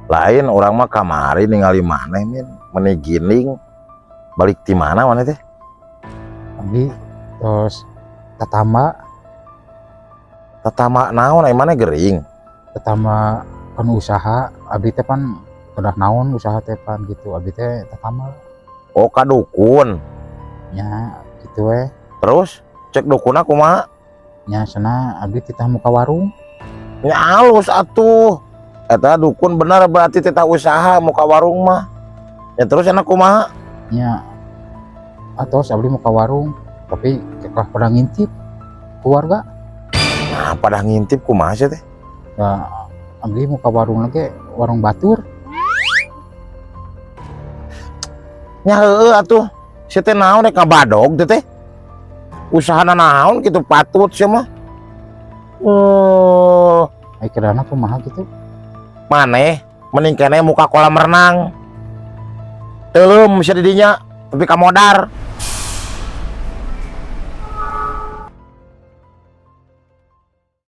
Lain, urang mah kamari ningali maneh, Min, meni gining. Balik ti mana maneh teh? Abdi terus tatamba. Tatamba naon? Ai maneh gering? Tatamba kan usaha abdi teh, pan kedah naon usaha teh pan gitu, abdi teh tatamba. Oh, ka dukun. Nya gitu we. Terus cek dukunna kumaha? Nya cenah abdi titah muka warung. Nya alus atuh. Eta dukun benar berarti, titah usaha muka warung mah. Ya terus enak kumaha? Nya atos abdi muka warung, tapi kekah pada ngintip keluarga. Nah, pada ngintip kumaha sih teh? Ya abdi muka warung lagi, warung batur. Nya heueuh atuh. Si teh naon rek ngabadog teh teh? Usahana naon gitu patut sia mah. Oh, Ai kedana kumaha gitu? Maneh mending keneh muka kolam renang. Teuleum sia di dinya, tapi ka modar.